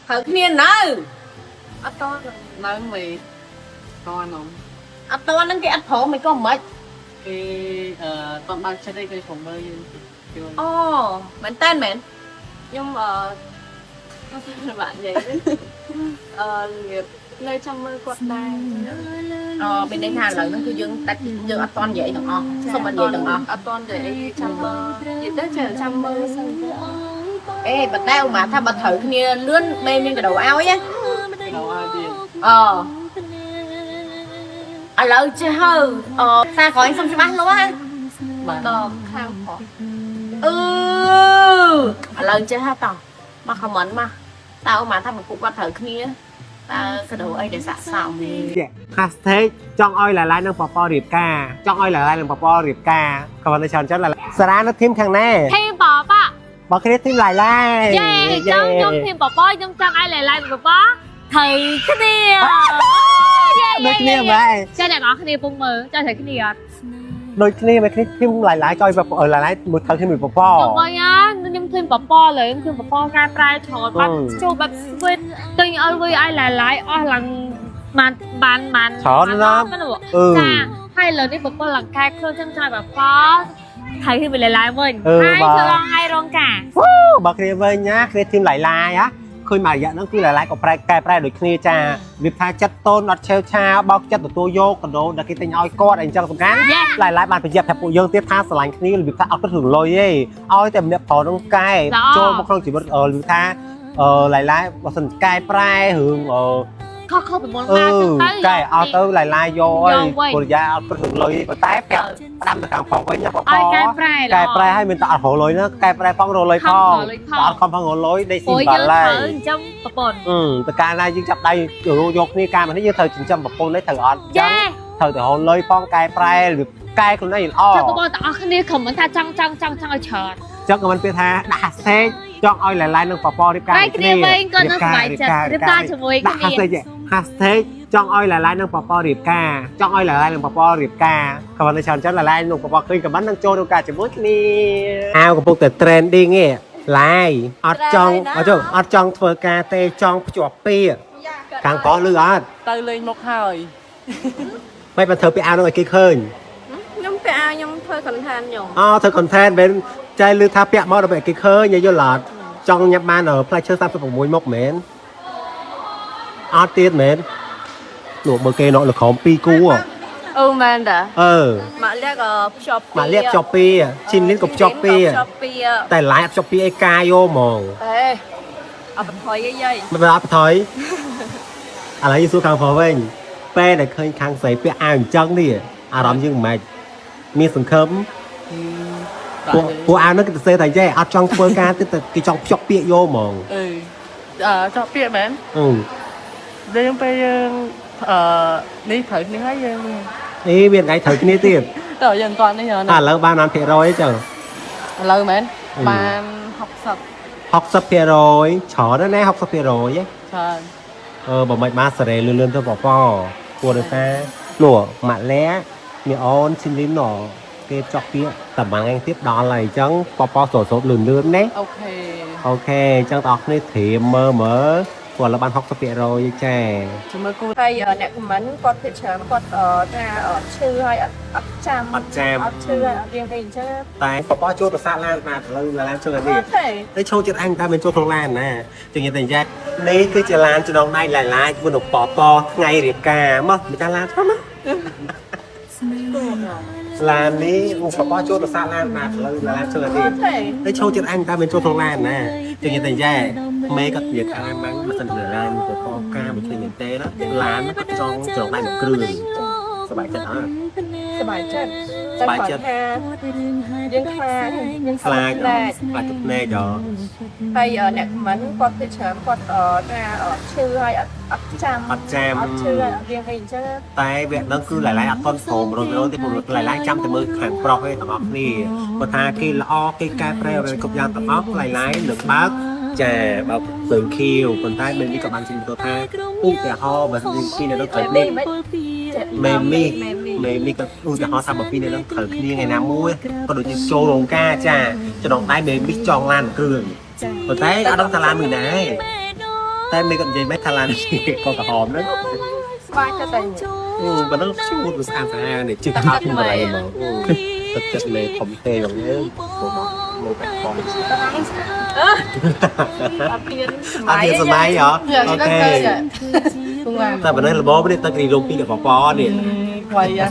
ត្រូវគ្នានៅ អត់តនៅមេតនំ អត់តហ្នឹងគេអត់ព្រមមិនក៏មិន គេអឺតនបើកចិត្តអីគេព្រមមើលយើងជួយ អូមែនតើមែន ខ្ញុំអឺបាក់និយាយអឺរបៀបនៅចាំមើលគាត់ដែរ អូមានន័យថាឥឡូវហ្នឹងគឺយើងតែយើងអត់តន់និយាយទាំងអស់សុំអត់និយាយទាំងអស់ អត់តន់និយាយអីចាំមើលនិយាយទៅចេះចាំមើលសិន អេប៉ុន្តែឧមាថាបើត្រូវគ្នាលឿនមេមានកដោឲ្យណា ដល់ឲ្យទៀត អូឥឡូវចេះហើយអសារក្រោយសុំច្បាស់លាស់ណា បាទ ដល់ខាងប្រុស អឺឥឡូវចេះហើយតោះមកខមមិនមកតើឧមាថាបើពួកគាត់ត្រូវគ្នាតើកដោអីដែលស័កសម hashtag ចង់ឲ្យឡាឡានឹងប៉ប៉រៀបការចង់ឲ្យឡាឡានឹងប៉ប៉រៀបការក៏មិនច្រើនចឹងឡាសារ៉ានៅធីមខាងណា ធីមប៉ប៉ បើគ្នាធីមឡាឡា យេចង់ខ្ញុំធីមប៉ប៉ខ្ញុំចង់ឲ្យឡៃឡៃប៉ប៉ត្រូវគ្នា ដូចគ្នាម៉ែ ចាអ្នកនរគ្នាពងមើលចាត្រូវគ្នាអត់ ដូចគ្នាម៉ែគ្នាធីមឡាឡាចង់ឲ្យឡាឡាមួយត្រូវគ្នាមួយប៉ប៉ ខ្ញុំវិញណាខ្ញុំធីមប៉ប៉លើខ្ញុំធីមប៉ប៉កែប្រែច្រើនបាត់ចូលបែប sweet ទិញ LV ឲ្យឡៃឡៃអស់ឡើងបានបានបាន ច្រើនណាស់អឺ ចាហើយលើនេះប៉ប៉ឡើងកែខ្លួនចឹងចង់ឲ្យប៉ប៉ត្រូវគ្នាឡៃឡៃវិញហើយធ្វើរងឲ្យរងការ បើគ្នាវិញណាគ្នាធីមឡាឡាហ៎ឃើញមួយរយៈហ្នឹងគឺឡាឡាក៏ប្រែកែប្រែដូចគ្នាចាវាថាចិត្តតូនអត់ឆេវឆាវបោកចិត្តទទួលយកកដោដែលគេទិញឲ្យគាត់អីចឹងសំខាន់ឡាឡាបានប្រយ័ត្នថាពួកយើងទៀតថាស្រឡាញ់គ្នារបៀបថាអត់គិតរឿងលុយទេឲ្យតែម្នាក់ប្រុសហ្នឹងកែចូលមកក្នុងជីវិតរបៀបថាឡាឡាបើសិនកែប្រែរឿង ខុសខុសពីមុនមកចឹងទៅ កែអត់ទៅឡាឡាយកឲ្យពលយាអត់គិតរឿងលុយប៉ុន្តែប្រាប់ផ្ដាំទៅខាងប្រុសវិញណាបង ឲ្យកែប្រែ កែប្រែឲ្យមានតែអត់រលុយណាកែប្រែផងរលុយផងអត់ខំផងរលុយដេកស៊ីបាល់ហើយ ចិញ្ចឹមប្រពន្ធ តើកាលណាយើងចាប់ដៃយកគ្នាការនេះយើងត្រូវចិញ្ចឹមប្រពន្ធនេះត្រូវអត់ ចា ត្រូវតែរលុយផងកែប្រែឬកែខ្លួនឯងល្អ ចាំបងប្អូនទាំងអស់គ្នាខមមិនថាចង់ចង់ចង់ចង់ឲ្យច្រើន ចឹងក៏មិនពាក្យថាដាក់ hashtag ចង់ឲ្យឡាឡានឹងប៉ប៉រៀបការ គ្នាវិញក៏នឹងសប្បាយចិត្តរៀបការជាមួយគ្នា hashtag ចង់ឲ្យឡាឡានឹងប៉ប៉រៀបការចង់ឲ្យឡាឡានឹងប៉ប៉រៀបការក៏មិនច្រើនចឹងឡាឡានឹងប៉ប៉ឃើញក៏មិននឹងចូលក្នុងការជាមួយគ្នាអាវកំពុងតែ trending ឯងឡាយអត់ចង់អត់ចង់អត់ចង់ធ្វើការទេចង់ភ្ជាប់ពាក្យខាងប្រុសលឺអត់ ទៅលេងមុខហើយ មិនបានធ្វើពាក្យអាវនឹងឲ្យគេឃើញ ខ្ញុំពាក់អាវខ្ញុំធ្វើ content ខ្ញុំ អូធ្វើ content មិនចែលឺថាពាក់មកដើម្បីឲ្យគេឃើញយល់អត់ចង់ញ៉ាំបានផ្លែឈើ36មុខមែនអត់ទៀតមែននោះបើគេនៅក្រោម2គូ អឺមែនតា អឺ ម៉ាក់លៀកភ្ជាប់ ម៉ាក់លៀកភ្ជាប់ពីឈិនលីនក៏ភ្ជាប់ពីតែឡាយអត់ភ្ជាប់ពីអីកាយយកហ្មង អេអត់បន្ថយអីយាយ មិនអត់បន្ថយឥឡូវយើងសួរខាងប្រុសវិញពេលដែលឃើញខាងស្រីពាក់អាវអញ្ចឹងនេះអារម្មណ៍យើងមិនម៉េចមានសង្ឃឹមពួកអាវនោះគេទៅសេថាចេះអត់ចង់ធ្វើការទៀតតែគេចង់ភ្ជាប់ពាក្យយកហ្មង អឺចង់ពាក្យមែន អឺ យើងពេលយើងអឺនេះត្រូវគ្នាហើយយើង អេមានថ្ងៃត្រូវគ្នាទៀត តើយើងមិនទាន់នេះ ឥឡូវបាន1%អីចឹង ឥឡូវមែនបាន60 60%ច្រើនណាស់60%ហ៎ ច្រើន អឺបើមិនបានសេរីលឿនលឿនទៅប៉ប៉ព្រោះដោយសារនោះម៉ាក់លែមីអូនស៊ីនលីនណគេចប់ពាក្យតែមួយថ្ងៃទៀតដល់ហើយអញ្ចឹងប៉ប៉ស្រសូតលឿនលឿនណា អូខេ អូខេអញ្ចឹងបងប្អូនត្រៀមមើលមើលព្រោះឥឡូវបាន60%ចា ចាំមើលគូ ហើយអ្នកខមមិនគាត់ភាគច្រើនគាត់ថាឈឺហើយអត់ចាំ អត់ចាំ អត់ឈឺហើយអត់រៀងអីអញ្ចឹង តែប៉ប៉ចូលប្រាសាទឡានបាទឥឡូវឡានចូលនេះតែចូលចិត្តអញតែមិនចូលក្នុងឡានណាចឹងនិយាយតែយ៉ានេះគឺជាឡានចំណងដៃឡាឡាជាមួយនឹងប៉ប៉ថ្ងៃរៀបការមកម្ចាស់ឡានចូលមកឡាននេះប៉ប៉ចូលប្រាសាទឡានបាទឥឡូវឡានចូលនេះតែចូលចិត្តអញតែមិនចូលក្នុងឡានណាចឹងនិយាយតែយ៉ាមេគាត់និយាយថាឡានបានមិនសិនជាឡានទៅកការមួយគ្នាមែនទេណាឡានគាត់ចង់ចំណងដៃមួយគ្រឿងសប្បាយចិត្តអត់ សប្បាយចិត្ត សប្បាយចិត្ត ថាយើងខ្លាចយើង ខ្លាចខ្លាចទឹកភ្នែក ហើយអ្នកខមមិនគាត់ភាគច្រើនគាត់ថាឈឺហើយអត់ចាំ អត់ចាំ អត់ឈឺហើយអត់រៀងអីអញ្ចឹង តែវគ្គហ្នឹងគឺឡាយៗអត់ទាន់ព្រម100%ទេព្រោះឡាយៗចាំតែមើលខាងប្រុសឯងទាំងអស់គ្នាបើថាគេល្អគេកែប្រែអ្វីគ្រប់យ៉ាងទាំងអស់ឡាយៗលើកបើកចាបើកភ្លើងខៀវប៉ុន្តែមេនេះក៏បានជិះទៅថាឧទាហរណ៍បើសិនជាពីរនៅត្រូវនេះមេមីមេមីក៏ឧទាហរណ៍ថាបើពីរនៅត្រូវគ្នាថ្ងៃណាមួយក៏ដូចជាចូលរោងការចាចំណងដៃមេមីចង់ឡានគ្រឿងប៉ុន្តែអត់ដឹងថាឡានមួយណាទេ តែមេគាត់និយាយមិនថាឡានក៏ក្រហមហ្នឹង ស្វាយចិត្តតែ បើនឹងឈូតវាស្អាតស្អាតនេះជិះថតពីម្ល៉េះហ្មងទឹកចិត្តមេធំទេបងយើងមកបែកបង អត់មានសម អត់ ័យ មានសម័យហ៎អូខេ ពុងឡា តែបើនឹងរបបនេះទឹករីលំពីកប៉ប៉នេះ វ៉ៃយ៉ា